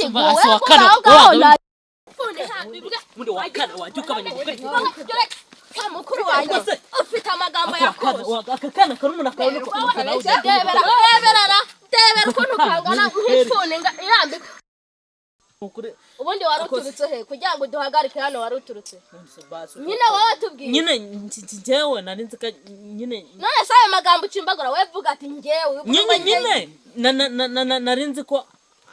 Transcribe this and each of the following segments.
Ego, Ase we wa kane, aho ngaho wa- na Ubundi wa kane wajya ugabanya ubugari. Wa mukuru wanjye Ese- ufite amagambo yakuze. Aka kana karumuna kawe niko Ndebera, ndebera ra, ndebera ukuntu kangana nk'ifuni irambika. Ubundi wari uturutse he kugira ngo uduhagarike hano? Wari uturutse nyine, wowe tubwiye. Nyine njyewe nari nzi ko nyine None se ayo magambo ucimbagura, we vuga ati njyewe uvuga nyine ngo njyewe. Nyine nari nzi ko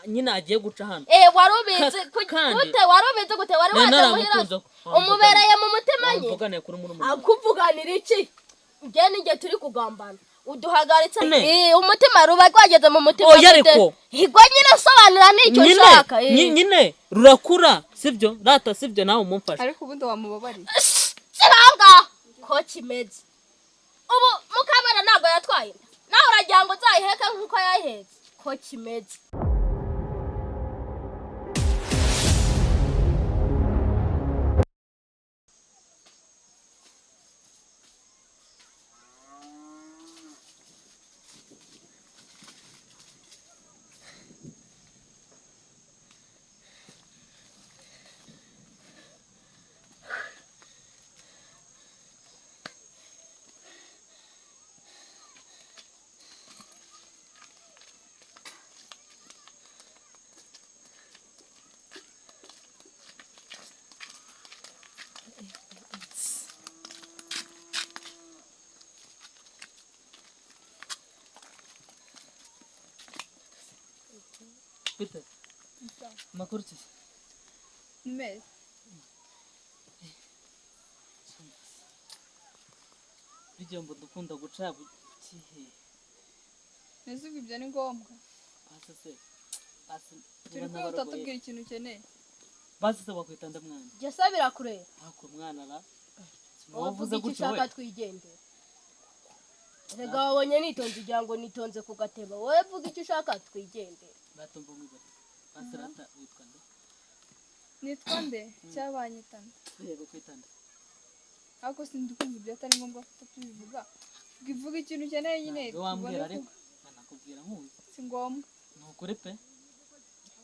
nyine agiye guca hano. Eh, wari ubizi Kandi- gute? Wari ubizi gute? Wari Nari waje muhira naramukunze. umubereye mu mutima nye? Mvugane kuri murumuna wawe. Akuvuganira iki? Njye ninjye turi kugambana, uduhagaritse. Nyine. Eh, umutima ruba rwageze mu mutima Oya, gute? ariko. Igwa nyine, sobanura nicyo Nyine nshaka, eh. nyine rurakura, sibyo rata? Sibyo, nawe umumfashe. Ariko ubundi wamubabariye? Kiranga ko kimeze ubu, mukamana ntabwo yatwaye inda, nawe uragira ngo uzayiheke nk'uko yayihetse? Ko kimeze. Bite, amakuru ki? Ni meza. Bijya ngo dukunda guca bukihe? Mbese ubwo ibyo ni ngombwa? Basi se, basi. Turi Niba kwihuta. ntabarogoye. Tubwira ikintu ukeneye. Basi se, wakwita nde mwana? Jye se birakureba? Ako mwana ra Wowe wavuze vuga icyo gutyo we. ushaka twigendere. Rega wabonye nitonze, ugira ngo nitonze ku gatebo. Wowe vuga icyo ushaka twigendere. Rata, mva mwibare. Basi rata, witwa nde? Nitwa nde cyabanyita nde? Yego, kwita nde? Ariko sindi kumva ibyo atari ngombwa ko tubivuga. Vuga ikintu ukeneye nyine. Ntabwo wambwira. Tubone. Ariko nakubwira nkuzi. Si ngombwa. Ni ukuri pe.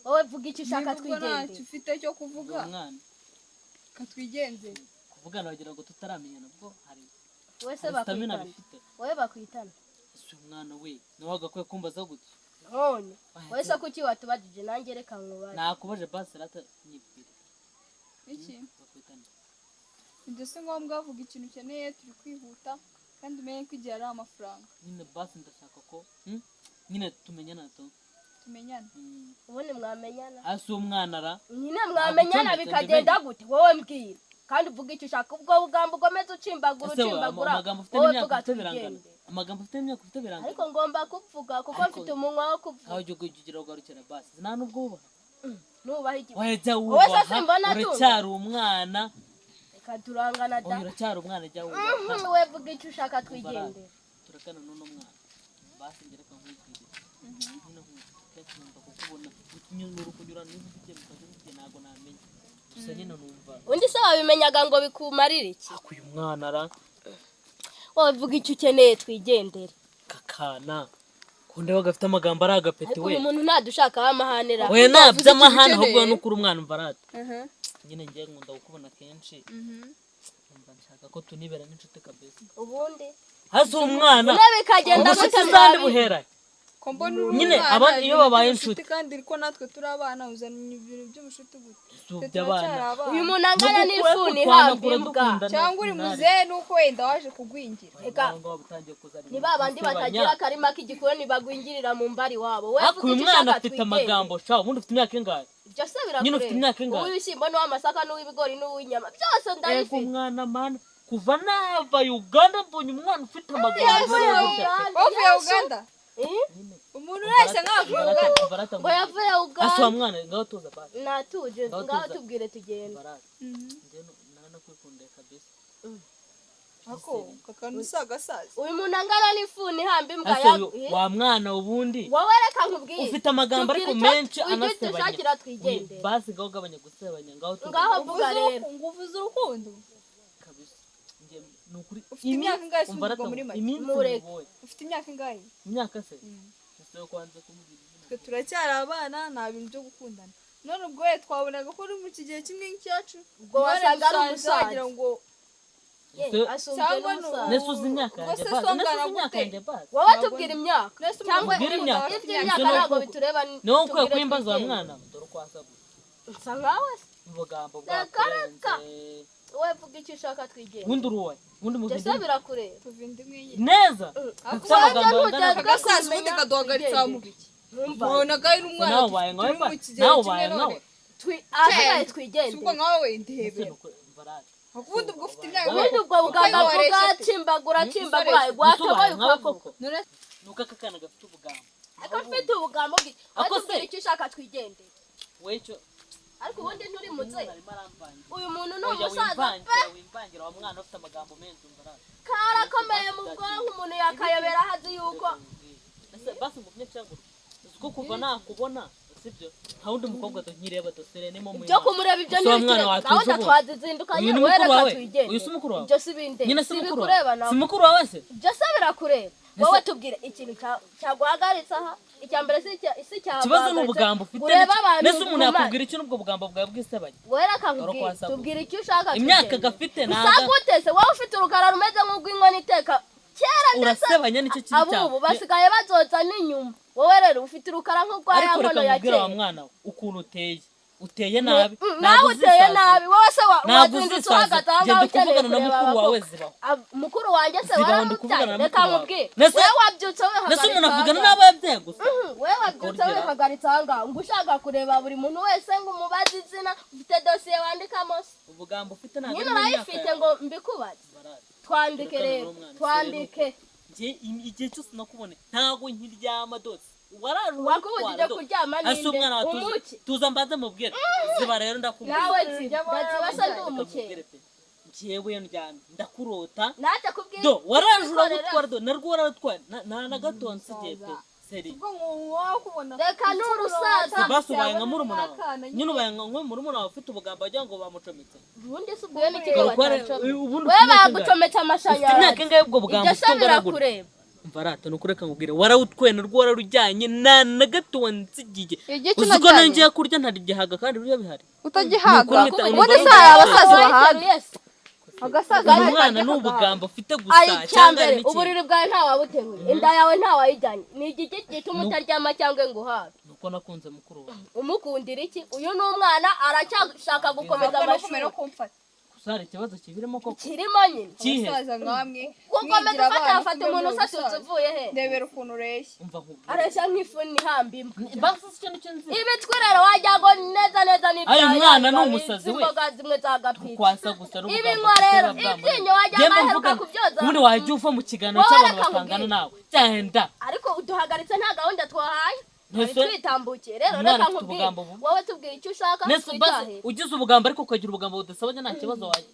Wowe vuga icyo ushaka Niba ubwo ntacyo twigendere. ufite cyo kuvuga, Uwo mwana katwigenzere. Kuvugana wagira ngo tutaramenyana, ubwo hari Wowe se hari stamina bakwitana? bifite. Wowe bakwitana? Si umwana we nawe agakwiye kumbaza gutyo. None wowe se kuki watubajije? Nanjye reka nkubaze. Nakubaje, basi rata nyibwire. Iki? Bakwita nde? Ibyo si ngombwa, vuga ikintu ukeneye, turi kwihuta, kandi umenye ko igihe ari amafaranga. Nyine basi ndashaka ko nyine tumenyana tu. Tumenyane? Ubundi mwamenyana? Hasi umwana ra. Nyine mwamenyana Nagucometse. bikagenda gute? Wowe mbwira kandi uvuga icyo ushaka. Ubwo bugambo ugomeze ucimbagura Ese we, ucimbagura. amagambo ufite Wowe n'imyaka vuga ufite birangana? twigendere. Amagambo ufite n'imyaka ufite birangana? Ariko ngomba kuvuga kuko Ariko- mfite umunwa wo kuvuga. Aho ujya ugira ugarukira, basi nta nubwo wubaha. Nubaha iki? Wajya Wowe se wubaha. simbona atunga. Uracyari umwana. Reka turangana da. Oya, uracyari umwana, jya wubaha. We vuga icyo ushaka twigendere. Turakana n'uno mwana, basi njye reka nkwibwire. Nyine kenshi numva kukubona ukinyura kunyura n'ibyo mukajya mugiye, ntabwo namenya gusa nyine numva. Undi se wabimenyaga ngo bikumarire iki? Ako uyu mwana ra. Wowe vuga icyo ukeneye twigendere. Kakana kundeba gafite amagambo ari agapeti. Ariko We uyu muntu ntadushakaho amahane ra. We, nta Uvuze by'amahane ikintu ahubwo ukeneye. nukuri umwana umva arata. Nyine njye nkunda kukubona kenshi, numva nshaka ko tunibera n'inshuti kabisa. Ubundi Hasi umwana une bikagenda ubucuti gute zandi mwabi? buhera Ko mbona uri Nyine, umwana, iyo ibintu babaye by'ubucuti inshuti. kandi ko natwe turi abana, uzana ibintu by'ubucuti gute? Si Twe iby'abana. turacyari abana. Uyu muntu angana n'ifuni ihamba imbwa. Cyangwa uri muzehe nuko wenda waje kugwingira. Reka. Ni ba bandi batagira akarima k'igikoni bagwingirira mu mbari wabo. We Ariko vuga uyu icyo mwana ushaka afite twigendere. amagambo sha. Ubundi ufite imyaka ingahe? Ibyo se Nyine ufite birakureba? imyaka ingahe? Uw'ibishyimbo n'uw'amasaka n'uw'ibigori n'uw'inyama byose Ego. ndabifite. Umwana mana, kuva nava Uganda mbonye umwana ufite amagambo Yavuye ari gutya. Uganda. Wavuye Uganda? Eh? Umuntu wese nkavuye Uganda. Ngo yavuye Asa wa Uganda. mwana, ngaho tuza basi. Natuje. Ngaho Ngaho tuza. tubwire tugende. Baraka njye naranakwikundeye kabisa. Ako kakantu si agasaza. Uyu muntu angana n'ifuni ihamba imbwa Ase ya uyu, wa mwana, ubundi Wowe reka nkubwire. ufite amagambo ariko Tubwire icyo menshi ujye anasebanya. dushakira twigendere. Basi ngaho ugabanya gusebanya, ngaho tuza. Ngaho vuga rero. Ngo uvuze urukundo. Kabisa njye ni ukuri. Ufite imyaka ingahe se Umva ubwo rata, muri make? iminsi Mureke. mubonye. Ufite imyaka ingahe? Imyaka se? Ese yo kwanza kumubwira izina? Twe turacyari abana, nta bintu byo gukundana. None ubwo we twabonaga ko uri mu kigero kimwe nk'icyacu. Ubwo None wasaga ari dusanze umusaza. wagira ngo Ye, Se- asumbye Cyangwa ni n'umusaza. Nese uzi imyaka Ubwo yanjye se basi, songana nese uzi imyaka gute? yanjye basi. Wowe tubwira imyaka Nese umuntu cyangwa Tubwire imyaka. iby'imyaka Ibyo ni ntabwo uko- bitureba. Niwo ukwiye tubwire kuhimbaza wa twigenge. mwana we, dore uko asa gusa. Nsa nkawe se? Ubugambo Reka, reka. bwakurenze. Wowe vuga icyo ushaka twigenge. Ubundi uri uwahe? Ubundi Ibyo muvuge se birakureba. Tuva indi imwe nyine. neza. Ufite amagambo Wowe angana ntujya- gutya. Agasaza ubundi kaduhagaritse aho mu biki? Ntumva. Wabonaga ari umwana Nawe ubaye nkawe turi mu ba- kigero nawe kimwe ubaye none. nkawe. Ahasigaye Si ubwo twigendere. nkawe Ese ndebera. ni uko mvarate. Ubundi ubwo ufite imyaka Ubundi ubwo bugambo Uko wareshya avuga ate? cimbagura cimbagura Ese watoboye ubaye nkawe ukavuga. koko? None Ni uko aka kana gafite ubugambo. Ariko mfite ubugambo bwe. Wowe Ako se- tubwire icyo ushaka twigendere. Wowe icyo Ariko ubundi nturi muze. arimo aramvangira. Uyu muntu ni Oya, umusaza pe. wimvangira, wimvangira wa mwana ufite amagambo menshi mvarate. Karakomeye mu bwonko umuntu yakayobera aho azi yuko Ese basi ngumye cyangwa uzi ko kuva nakubona sibyo nta wundi mukobwa nkireba dosere nimo mu ibyo kumureba ibyo Ese wa ntibikire mwana watuze gahunda ubu? twazizindukanye Uyu ni wowe mukuru reka wawe? twigendere. Uyu si mukuru wawe? Ibyo si binde Nyine si mukuru bikureba wawe? nawe. Si mukuru wawe se? Ibyo se birakureba. Wowe tubwire ikintu cyaguhagaritse aha. Icya mbere si icya Ikibazo ni ubugambo ufite. ureba abantu Nese umuntu ku maso. yakubwira icyo n'ubwo bugambo bwawe bwisebanya. Wowe reka Dore uko nkubwire wasa tubwire icyo ushaka Imyaka twigendere. gafite Usa ntago gute se wowe ufite urukara rumeze nk'urw'inkono iteka kera ndetse urasebanya nicyo kibi cyawe. abubu basigaye bazoza n'inyuma. Wowe rero ufite urukara nk'urwa ya Ariko reka nkono ya nkubwire wa kera. mwana we ukuntu uteye. Uteye nabi. Nawe uteye nabi wowe se Ntabwo wazindutse uzisaza. uhagaze aha ngaha Genda ukeneye ukuvugana na kureba mukuru wawe abakobwa. zibaho. Mukuru wanjye se Zibaho, ndi kuvugana waramubyaye na reka mukuru wawe. nkubwire Nese- wowe wabyutse Nese wihagaritse umuntu aha avugana ngaha. n'abo yabyaye gusa. Wowe wabyutse Urugero. wihagaritse aha ngaha ngo ushaka kureba buri muntu wese ngo umubaze izina ufite dosiye wandikamo se Ubugambo ufite ntabwo nyine ari mu myaka urayifite yawe. ngo mbikubaze. Mvarate. Twandike Reka rero n'umwana, twandike. Njye igihe cyose nakubone ntabwo nkiryama dose. Waraje Wakubujije kuryama Ese ninde? umwana wa tuza Umuki? tuza mbanze mubwire. Ziba rero ndakubwira. Nawe ziba ndaziba se ndi Reka umukene. nkubwire pe. Njyewe iyo ndyamye ndakurota. Naje kubwira Do waraje uragutwara do narwo wararutwara nta na gato nsigiye pe. Seri. ubwo wowe kubona Reka ni urusaza. Basi ubaye nka murumuna wawe. Nyine ubaye nka murumuna wawe ufite ubugambo wagira ngo bamucometse. Ubundi se ubwo ni Dore uko ari- batacometse. ubundi Wowe ufite imyaka ingahe? bagucometse Ufite amashanyarazi. imyaka ingahe ubwo bugambo Ibyo se ufite ungana gutya? birakureba. Mvarata ni ukuri reka nkubwire warawutwaye narwo wararujyanye nta na gato wansigiye. Igihe Uzi ko unajyanye? nongeye kurya ntarigihaga kandi ibiryo bihari. Utagihaga. Ni ukuri Ubundi mpita- se hari abasaza Wowe bahaga. teruye se. Agasaza Uyu ntabwo mwana kajya ni kagahaga. ubugambo ufite gusa Ayi cyangwa hari icyambere n'ikindi. uburiri bwawe ntawabuteruye inda yawe ntawayijyanye ni igiki gituma utaryama cyangwa ngo uhage. Nuko nakunze mukuru wawe. Umukundira iki? Uyu ni umwana aracyashaka gukomeza Ahubwo no kumera amashuri. kumfata. Gusa hari ikibazo kibirimo koko. Kirimo nyine. Kihe? Abasaza nkamwe. Gukomeza mwigira ufata abana afata kumbe umuntu muri usatutse ubusaza. uvuye he? Ndebera ukuntu ureshya. Umva nkubwire. Areshya nk'ifuni ihamba imbwa. Basi si cyo nicyo nzi. Ibitwi rero wagira ngo neza neza ni Ayo ibya mwana ya ni bibabi umusazi we. z'imboga zimwe za gapiki. Kwasa gusa n'ubugambo Ibinywa ufite rero, biba bwambaye. ibyinyo wagira Njye ngo aheruka mvuga- kubyoza. Ubundi wajya uva mu kiganiro Wowe cy'abantu reka batangana nkubwire. nawe. Genda. Ariko uduhagaritse nta gahunda twahaye. Ntese- Twitambukiye rero Umwana reka afite nkubwire. ubugambo bubi. Wowe tubwire icyo ushaka Nese basi twitahire. ugize ubugambo ariko ukagira ubugambo budasabanya nta kibazo wawe.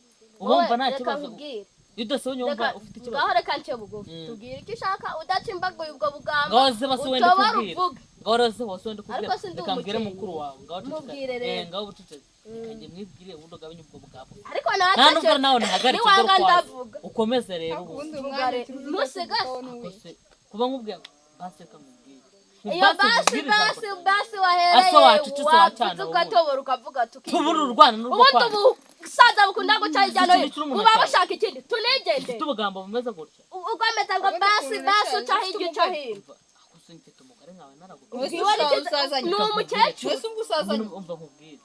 Uba Wowe wumva nta reka kibazo. nkubwire. Iyo udasabanya wumva Reka ufite ikibazo. ngaho reka nce bugufi. Tubwire icyo ushaka udacimbaguye ubwo bugambo. Ngaho ze basi wenda Utobora kubwira. uvuge. Ngaho ze basi wenda kubwira. Ariko si ndi Reka mbwire umukene. mukuru wawe. Ngaho uceceka. Mubwire rero. Eh, ngaho uceceke. Reka njye mwibwire ubundi ugabanye ubwo bugambo. Ariko Nta natwe nubwo nawe nahagaritse niwanga dore ukwaza. ndavuga. Ukomeze rero ubu. Ubundi Vuga umwanya rero. turi Ntusigase. Kose kuba nkubwiye basi reka nkubwire. Iyo basi nkubwire ijambo basi ryanjye. basi wahereye Ase wacecetse wavuze wacana ugatobora ukavuga tuki. Tubura urwana n'urwo Ubundi kwana. ubusaza bukunda guca hirya no hino. Ikintu cy'umuntu Buba cyane. bushaka ikindi tunigendere. Ufite ubugambo bumeze gutya. Ugomeza ngo Ubundi basi ukuntu basi urashaje, uca ufite hirya uca umugore. hino. Umva, ako mfite umugore nkawe naragutuye. Wese Ubwiwe ushaje n'icyo- usazanye. ni umukecuru. Wese ubwo usazanye. Umva nkubwire.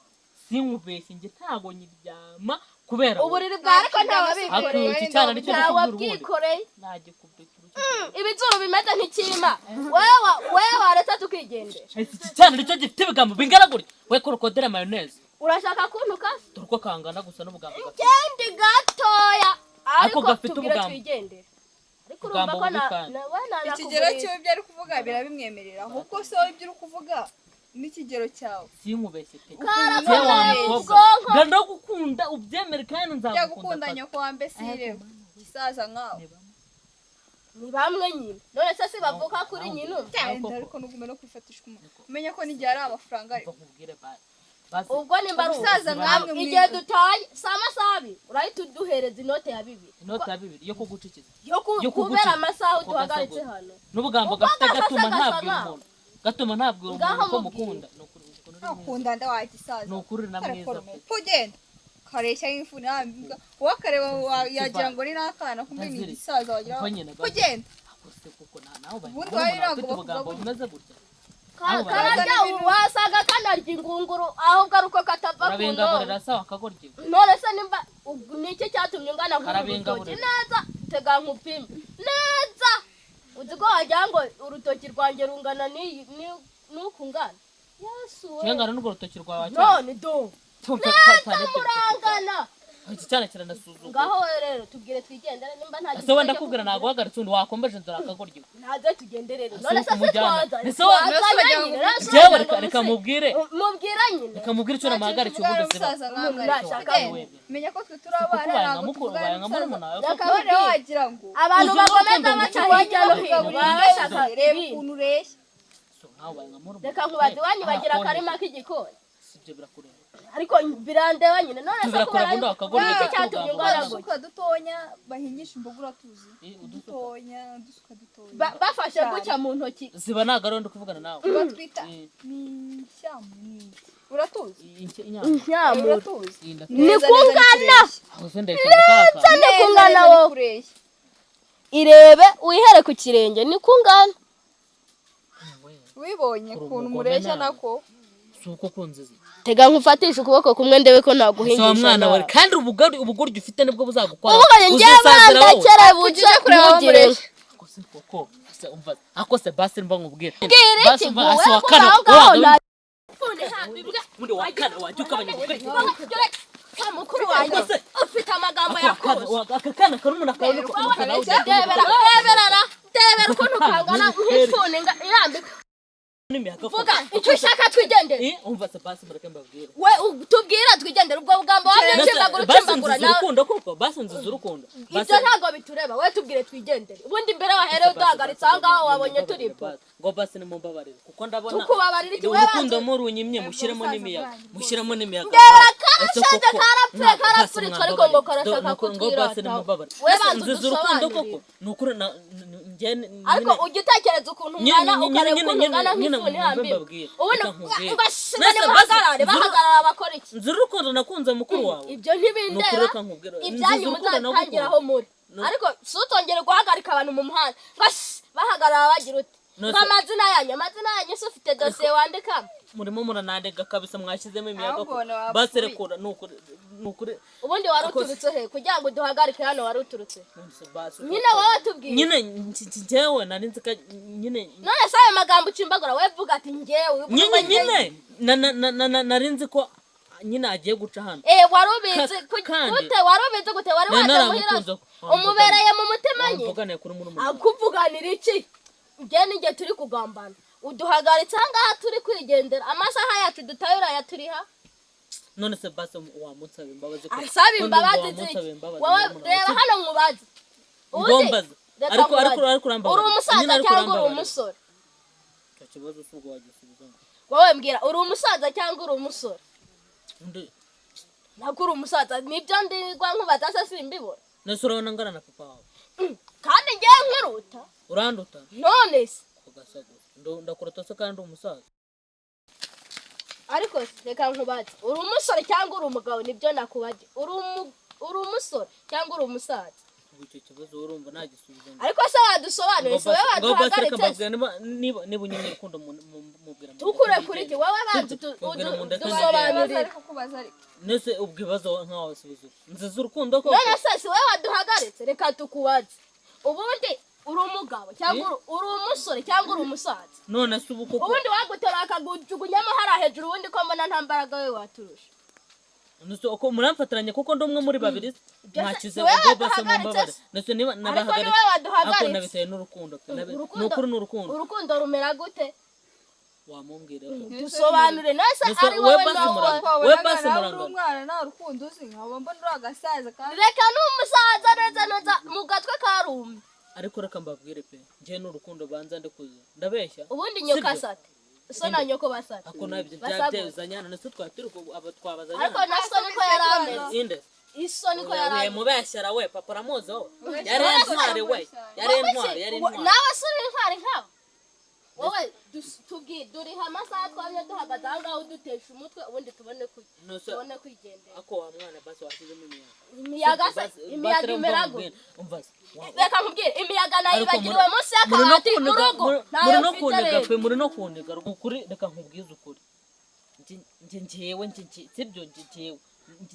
Sinkubeshye njye ntago nyiryama kubera wowe. Uburiri bwawe ariko ntawabikoreye. Iki cyana nicyo ndakubwira ubundi. Ntawabwikoreye. Nagikubita urushyi. Ibizuru bimeze nk'ikirima. Wewe wewe waretse tukigendera. Ese iki cyana nicyo gifite ibigambo bingana gutya. We korokodera mayonnaise. Urashaka kuntuka? Dore uko kangana gusa n'ubugambo gafite. Kendi gatoya. Ariko gafite tubwire ubugambo. twigendere. Ariko urumva Ubugambo ko bubi na kandi. na we Ikigero nanakugurira. cyiwe ibyo ari kuvuga birabimwemerera. Ahubwo se wowe ibyo uri kuvuga n'ikigero cyawe. Sinkubeshye pe. Karakomeye Njye wa mu mukobwa. bwonko. Ndagukunda ubyemere kandi nzagukunda. Byagukunda nyoko wa mbesire. Gisaza nkawe. Ni bamwe nyine. None se si bavuka kuri nyina umwe? Genda ariko nugume no kwifatisha umuntu. Umenya ko n'igihe ari amafaranga ariko. Umva nkubwire basi. Basi Ubwo nimba ari Umusaza ubu. nkamwe Igihe mwiza. dutaye si amasaha abiri urahita uduhereza inote ya bibiri inoti ya bibiri yo kugucikiza. yo Yo kubera kuguca. amasaha Ko uduhagaritse gasagura. hano. N'ubugambo Uko gafite gasa gatuma gasa ntabwira nkaho. umuntu. Gatuma ntabwira Ngaho umuntu ko mubwire. mukunda. Ni ukuri uzi ukuntu Ntakunda nda wagisaza. Ni ukuri na mwiza pe. Kugenda kareshya nk'ifuni yambwa, uwakareba yagira ngo ni n'akana, kumbe ni Ntaziri. igisaza wagira. Umva nyine, basi. Kugenda. Ako se koko nawe ubaye Ubundi nka wari murumuna wawe ntabwo ufite ubugambo bakugaburira. bumeze gutya. Nawe ubaye Kararya, wasaga kanarya ingunguru, ahubwo ari uko katava ku ndobo. Urabingaburira sawa akagoryi. None se nimba ni iki cyatumye ungana nk'uru rutoki? Karabingaburira. Neza, tega nkupime neza. Uzi ko wagira ngo urutoki rwanjye rungana n'iyi n'uku ngana? Yesu we! Kiyangana n'urwo rutoki rwawe cyane. None do neza murangana. Iki cyana kiranasuzugura. Ngaho wowe rero tubwire twigendere nimba nta Ese wenda ndakubwira naguhagaritse undi wakombeje inzara akagoryi. Ntaze tugende rero. Ese None se se kumujyana. twaza Ese wa- twazanye nyine, rero se Jewe wagira reka ngo reka mubwire. Mubwira nyine. Reka mubwire icyo namuhagarikiye ubundi ziba. Umusaza nkangara. Nashaka Kugenda. Menya ko twe turi Kuko abana, ubaye nka ntabwo mukuru, tuvugana ubaye nka n'umusaza. murumuna wawe. Reka None mubwire. wagira ngo Abantu Uzi bakomeza n'urukundo baca mukuru hirya no hino ugaburira baba bashaka imbwa, reba ibindi. ukuntu ureshya. So, nkawe ubaye nka murumuna. Reka nkubaze, iwanyu bagira Ah, akarima k'igikoni? Si ibyo birakureba. Ariko birandeba nyine. None se Tubirakora kubera ubundi wakagoryi ni iki gato cyatumye ugambo. ungana gutya? Udusuka dutonya bahingisha imboga uratuzi? Eh, udusuka. Dutonya, udusuka dutonya. Bafashe gutya mu ntoki. Ziba ntabwo ari ndi kuvugana nawe. Batwita Eh. ni inshyamba, ni iki? Uratuzi? Inyama. Incyamuro. Uratuzi? Iyi Ni Neza, neza, kungana. Aho se ndayikora kaka. Ni kungana neza, wowe. ni kureshya. Irebe wihere ku kirenge, ni kungana. Wibonye Uri ukuntu umugome mureshya nawe. nako. Si uko kunziza. Tega nkufatishe ukuboko kumwe ndebe ko Si wa naguhingisha mwana wawe nawe. kandi ubugoryi ubugoryi ufite nibwo buzagukora. Ubumenye njyewe Uzisazira wowe. bandakerebutse Ujye kureba aho ntugire. mureshya. Ako se koko. Se umva. Ako se basi mva nkubwire. Bwira Basi iki umva wowe ase wa ko kane. aho ngaho Waga nta undi wa kane wajya ukabanya ubugoryi. Ka mukuru wanjye Ako se. ufite amagambo Ako yakuze. aka kana karumuna kawe niko nawe ujya Ndebera, ndebera, ndebera ukuntu kangana nk'ifuni irambika. n'imiyaga. Vuga icyo ushaka twigendere. Eh, umva se basi mureke mbabwire. We tubwira twigendere ubwo bugambo wamye ucimbagura Basi ucimbagura nziza nawe. urukundo koko, basi nziza urukundo. Basi- Ibyo ntabwo bitureba, we tubwire twigendere. Ubundi mbere waherewe uduhagaritse aho ngaho wabonye turi po. Ngo basi nimumbabarire kuko ndabona Tukubabarira iki? We urukundo banza- murunyimye mushyiremo n'imiyaga, mushyiremo n'imiyaga. Ndebera Ese karashaje, koko, karapfuye, basi karapfuritswe, ariko ngo mwambabarire. karashaka Ngo basi kutwirataho. nimumbabarire. We Ese banza nziza urukundo koko udusobanurire. ni ukuri njye Ariko ujya utekereza ukuntu Nyine- ungana nyine- ukareba nyine- ukuntu nyine- ungana nyine nk'ifuni mwumve ihambiriye. mbabwire. Ubundi Reka nkubwire. ugashize Nese basi, nimuhagarare bahagarara bakora iki? nzira urukundo nakunze mukuru wawe. Ibyo Ni ukuri ntibindeba. reka nkubwire. Ibyanyu Nziza urukundo muzatangiraho muri. No. Ariko si utongere guhagarika abantu mu muhanda ngo shh, bahagarara bagira uti No, ngo se- amazina yanyu, amazina yanyu se ufite dosiye wandikamo? Murimo muranandega kabisa, mwashyizemo imiyaga Ahubwo ko wapfuye. basi rekura ni ukuri ni ukuri. Ubundi wari uturutse he kugira ngo uduhagarike hano? Wari uturutse Nonese basi nyine wowe tubwire. Nyine njyewe nari nzi ko nyine None se ayo magambo ucimbagura, we vuga ati njyewe uvuga nyine ngo njyewe. nyine nari nzi ko nyine agiye guca hano. Eh, wari ubizi Kandi- gute? Wari ubizi gute? Wari Nari waje muhira naramukunze ko- umubereye mu mutima nye. Wamvuganiye kuri murumuna wawe. Akuvuganira iki? Njye n'injye turi kugambana, uduhagaritse aha ngaha turi kwigendera, amasaha yacu dutaye urayaturiha. None se basi wamunsaba imbabazi ko- Asaba ko ndumva imbabazi wamunsaba ziki? imbabazi Wowe murumuna wawe. reba hano nkubaze. Ubundi Ngombaza. reka Ariko ariko nkubaze. ariko urambabarira. Uri umusaza Nyine ariko cyangwa uri urambabarira. umusore? Icyo kibazo si ubwo wagisubiza ngo. Wowe mbwira, uri umusaza cyangwa uri umusore? Undi Ntabwo uri umusaza, nibyo ndigwa nkubaza se simbibona. nese urabona ngana na papa wawe. Kandi ngewe nkiruta. Uranduta. None se Kugasa gusa. Ndakuruta se kandi uri umusaza. Ariko se, reka nkubaze, uri umusore cyangwa uri umugabo? Nibyo nakubaje, uri umusore cyangwa uri umusaza? Ubu icyo kibazo urumva nagisubiza ngo. Ariko se wadusobanuriye, si wowe Ngo basi reka waduhagaritse se? mbabwire niba unyimye urukundo mubwira mu Tukure ndeke kuri nigende. iki wowe banza Mubwira mu ndeke dusobanurire. Ibibazo ariko kubaza ariko. Nese ubwo ibibazo nkaho wasubiza ute? Nziza urukundo koko. None se si wowe waduhagaritse? Reka tukubaze, ubundi uri umugabo cyangwa uri umusore cyangwa uri umusaza? None se ubu koko Ubundi wagutora akagujugunyamo hariya hejuru, ubundi ko mbona nta mbaraga we waturusha. Nese uko muramfatiranye kuko ndi umwe muri babiri Ibyo se- mwakize si wowe ubwo basi waduhagaritse mumbabare. se? Nese niba Ariko nabahagaritse ni wowe waduhagaritse. Ariko nabitewe n'urukundo pe. Ni ukuri ni urukundo. Urukundo rumera gute? Wamumbwira ko. Dusobanure nese Nese ari we wowe basi nawe. murangana. Wabonaga We basi nawe uri murangana. umwana nta rukundo uzi, nkaba mbona uri agasaza kandi Reka n'umusaza neza neza mu gatwe karumye. Ariko reka mbabwire pe. Njye n'urukundo banza ndikuze. Ndabeshya. Ubundi nyoko Sibyo? asate so na nyoko basate Ako nabyo Basaguye. byabuzanye hano nese twari turi aba twabazanye. Ariko hano. na so niko yari ameze. Inde. Iso niko yari We ameze. mubeshyera we papa uramuzi wowe. Yari intwari we. Yari intwari, yari intwari. Nawe se uri intwari nkawe? Wowe Duriha amasaha twamye duhagaze aho ngaho udutesha umutwe, ubundi tubone No, se- tubone kwigendera. Ako wa mwana, basi washyizemo imiyaga. Imiyaga se? Imiyaga Basi imera umva gute? nkubwire, umva se, Reka nkubwire, imiyaga Ariko nayibagiriwe munsi muri no y'akabati mu kuniga- rugo. muri Ntayo no mfite kuniga rero. pe, muri no kuniga ukuri. Reka nkubwize ukuri. Njye njyewe sibyo, njye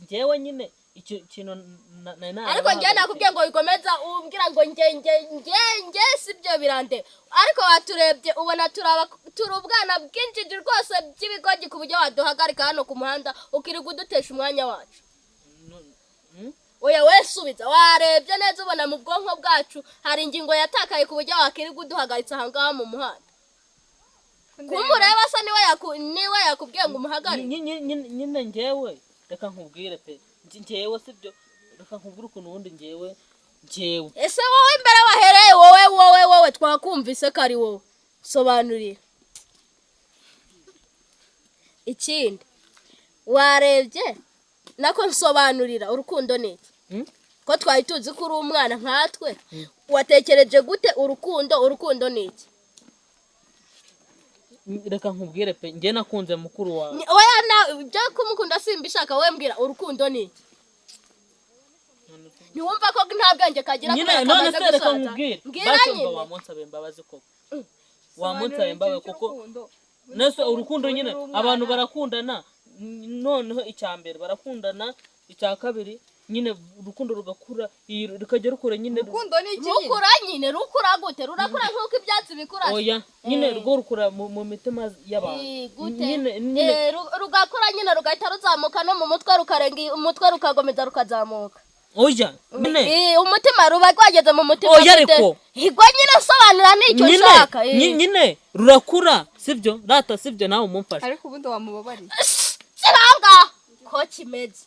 njyewe nyine icyo kintu nari Ariko njye nakubwiye ngo wikomeza umbwira ngo nge nge nge nge, sibyo, birande. Ariko waturebye ubona turi ubwana bw'injiji rwose by'ibigogi ku buryo waduhagarika hano ku muhanda ukirirwa udutesha umwanya wacu? Oya, we subiza. Warebye neza ubona mu bwonko bwacu hari ingingo yatakaye ku buryo wakirirwa uduhagaritse aha ngaha mu muhanda? Kumureba se niwe yakubwiye ngo umuhagarike? Nyine njyewe reka nkubwire pe, njyewe sibyo, reka nkubwire ukuntu ubundi njyewe Ese wowe imbere wahereye, wowe wowe wowe, twakumvise ko ari wowe, sobanurira. Ikindi warebye nako, nsobanurira, urukundo ni iki? Hmm? Ko twari tuzi ko uri umwana nkatwe, watekereje gute urukundo? Urukundo ni iki? Reka nkubwire pe, njye nakunze mukuru wawe. Oya, na ibyo kumukunda simbishaka. Wowe mbwira, urukundo ni iki? Ntiwumva ko nta bwenge kagira Nyine kubera none kamaze se reka gusaza? nkubwire. Mbwira Basi umva, nyine. wamunsabe imbabazi koko, wamunsabe imbabazi kuko nese urukundo nyine abantu barakundana. Noneho icya mbere barakundana, icya kabiri nyine urukundo rugakura, rukajya rukura nyine. Urukundo ni iki nyine? Rukura nyine, rukura gute? Rurakura nk'uko ibyatsi bikura se? Oya nyine, rwo rukura mu mitima y'abantu. Gute? Nyine nyine. Rugakura nyine, rugahita ruzamuka no mu mutwe, rukarenga umutwe, rukakomeza rukazamuka. Oya nyine. Umutima ruba rwageze mu mutima Oya, gute? ariko. Igwa nyine, sobanura nicyo Nyine nshaka. Nyine rurakura, sibyo rata? Sibyo, nawe umumfashe. Ariko ubundi wamubabariye? Kiranga ko kimeze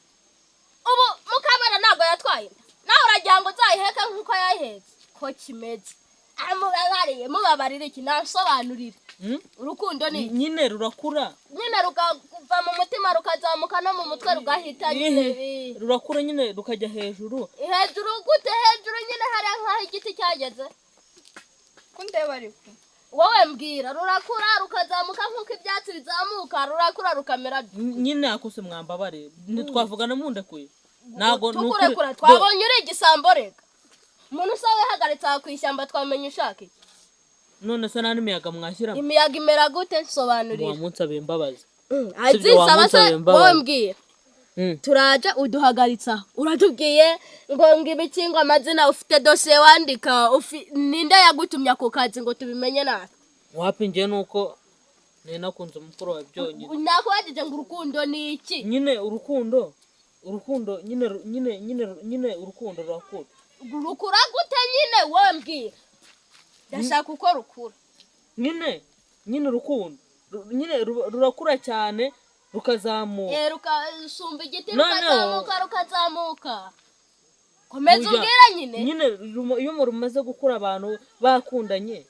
ubu, mukamana ntabwo yatwaye inda, nawe uragira ngo uzayiheke nk'uko yayihetse? Ko kimeze, amubabariye, mubabarire iki? Nasobanurire. Hmm? Urukundo ni iki? Nyine rurakura. Nyine rukava mu mutima, rukazamuka no mu mutwe, rugahita nyine. Rurakura nyine rukajya hejuru. Hejuru gute? Hejuru nyine hariya nk'aho igiti cyageze. Kundeba ariko. Wowe mbwira, rurakura rukazamuka nk'uko ibyatsi bizamuka, rurakura rukamera. Nyine akose mwambabare, ntitwavugana mundekuye, ntabwo ni ukuri. Tukurekura? Twabonye uri igisambo. Reka, umuntu usa wihagaritse aha ku ishyamba, twamenya ushaka iki? None se nta n'imiyaga mwashyiramo? Imiyaga imera gute? Nsobanurira. Wamunsabe imbabazi. Azisaba se? Wamunsaba imbabazi. Wowe mbwira. Turaje uduhagaritse aho, uratubwiye ngo ibiki, ngo amazina, ufite dosiye wandika, ninde yagutumye ako kazi ngo tubimenye natwe? Wapi, njye nuko nari nakunze umukuru wawe byonyine. Nakubajije ngo urukundo ni iki? Nyine urukundo nyine nyine nyine nyine urukundo rurakura. Rukura gute nyine? Wowe mbwira, ndashaka uko rukura. Nyine nyine urukundo nyine rurakura cyane, rukazamuka. Rukasumba igiti. No, no. Rukazamuka, rukazamuka. Komeza. Oya, Umbwira nyine. Nyine iyo rumaze gukura, abantu bakundanye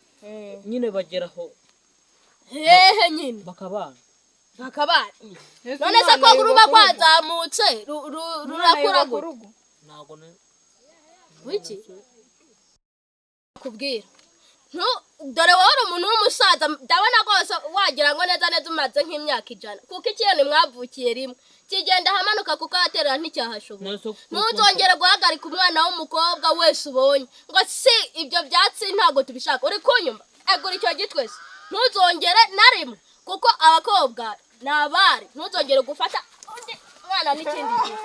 nyine bageraho Hehe nyine? bakabana. Bakabana. Ese None se umwana ko ruba yubaka urugo? rwazamutse Umwana rurakura yubaka gute? urugo. Ntabwo Wiki kubwira dore wowe uri umuntu w'umusaza, ndabona rwose wagira ngo neza neza umaze nk'imyaka 100, kuko ikiyoni mwavukiye rimwe kigenda ahamanuka kuko ahaterera nticyahashobora. None se Ntuzongere guhagarika umwana w'umukobwa wese ubonye ngo si ibyo byatsi, ntabwo tubishaka. Uri kunyumva? Egura icyo gitwe se, ntuzongere na rimwe, kuko abakobwa ni abari. Ntuzongere gufata undi mwana n'ikindi gihe.